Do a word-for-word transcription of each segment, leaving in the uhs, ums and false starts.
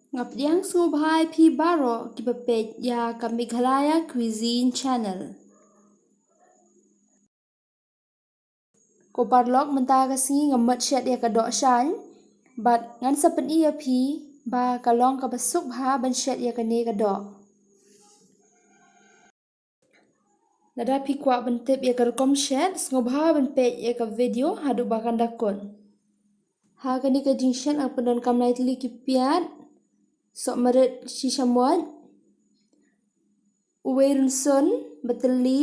Nga pdiang sngewbha ïa phi baroh kiba peit ïa ka Meghalaya Cuisine Channel. Ko paralok, mynta ka sngi nga mut shet ïa ka dohshan, bad ngan sa pyni ïa phi ba ka long kaba suk bha ban shet ïa kane ka doh. Lada phi kwah ban tip ïa ka rukom shet, sngewbha ban peit ïa ka video haduh ba kan da kut. Ha kane ka jingshet nga pyndonkam lai tylli ki piat, sohmarit shisha mot, uwei rynsun ba tylli,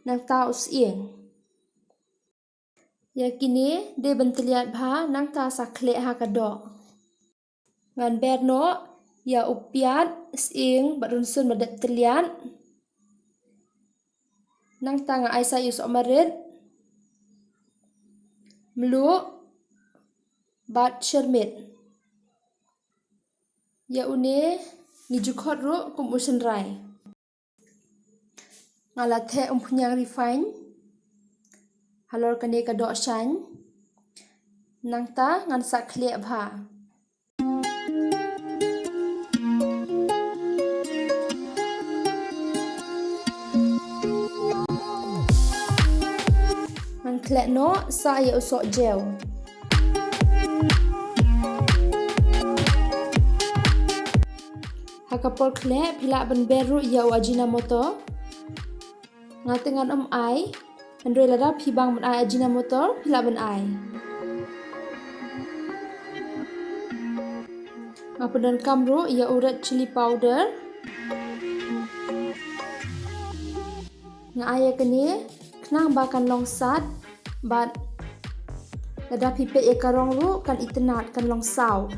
nangta u sying. Ïa kine dei ban tylliat bha, nangta sa khleh ha ka doh. Ngan ber noh ïa u piat, sying bad rynsun ba dep tylliat. Nangta nga ai sa ïa u sohmarit, mluh bad shyrmit. Ïa une ngi ju khot ruh kum u shynrai. Nga la theh umphniang refine halor kane ka dohshan. Nangta ngan sa khleh bha. Ngan khleh noh sa ïa u sohjew. Ha ka por khleh phi lah ban ber ruh ïa u Ajinomoto. Nga te ngan ym ai, hynrei lada phi bang ban ai Ajinomoto phi lah ban ai. Nga pyndonkam ruh ïa u red chilli powder. Nga ai ïa kane khnang ba kan long sat, bad lada phi peit ïa ka rong ruh kan itynnad, kan long saw.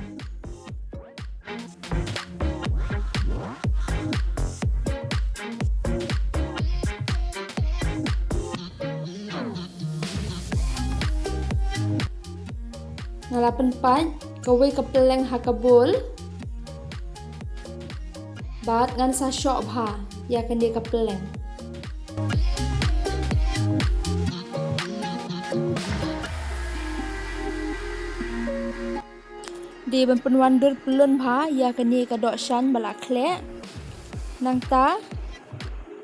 Nga la pynpait kawei ka pylleng ha ka bowl. Bad ngan sa shoh bha ïa kane ka pylleng. Dei ban pynwandur pyllun bha ïa kane ka dohshan ba la khleh. Nangta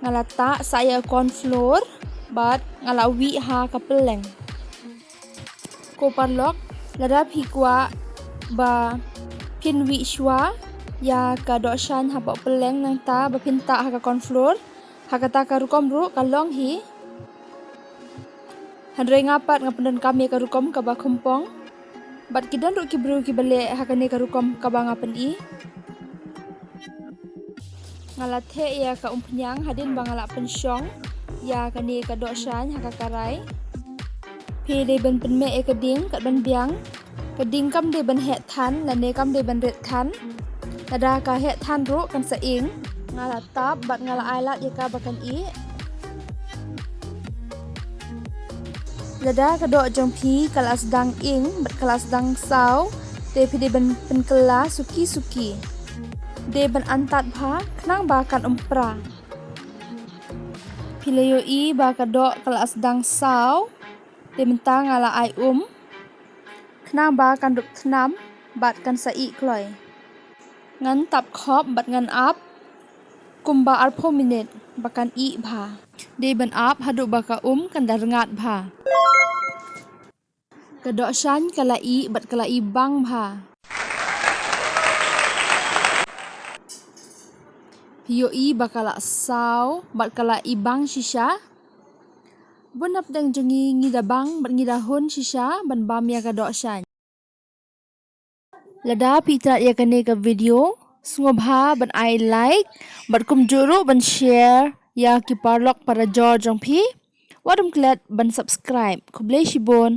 nga la tah sa ïa corn flour bad nga la wih ha ka pylleng. Ko paralok, lada phi kwah ba phin wih shuwa ïa ka dohshan hapoh pylleng nangta ba phin tah ha ka corn flour, ha kata ka rukom ruh ka long hi. Hynrei nga pat nga pyndonkam ïa ka rukom kaba khumpong. Bad ki don ruh ki briew kiba leh ha kane ka rukom kaba nga pyni. Nga la theh ïa ka umphniang hadien ba nga la pynshong ïa kane ka dohshan ha ka karai. Phi dei ban pynmeh ïa ka ding kat ban biang. Ka ding kam dei ban heh than lane kam dei ban rit than. Lada ka heh than ruh kan sa ing. Nga la tap bad nga la ai lad ïa ka ba kan ih. Lada ka doh jong phi ka la sdang ing bad ka la sdang saw, te phi dei ban pynkylla suki suki. Dei ban antad bha khnang ba kan ym pra. Phi la ïohi ba ka doh ka la sdang saw, te mynta nga la ai um khnang ba kan dup thnam bad kan sa ih kloi. Ngan tap khop bad ngan ap kumba arphew minit ba kan ih bha. Dei ban ap haduh ba ka um kan da rngat bha. Ka dohshan ka la ih bad ka la ih bang bha. Phi ïohi ba ka la saw bad ka la ih bang shisha. Bun na pdeng jong ngi ngi da bang bad ngi da hun shisha ban bam ïa ka dohshan. Lada phi itynnad ïa kane ka video, sngewbha ban ai like bad kumjuh ruh ban share ïa ki paralok para jor jong phi. Wat ym klet ban subscribe. Khublei shibun.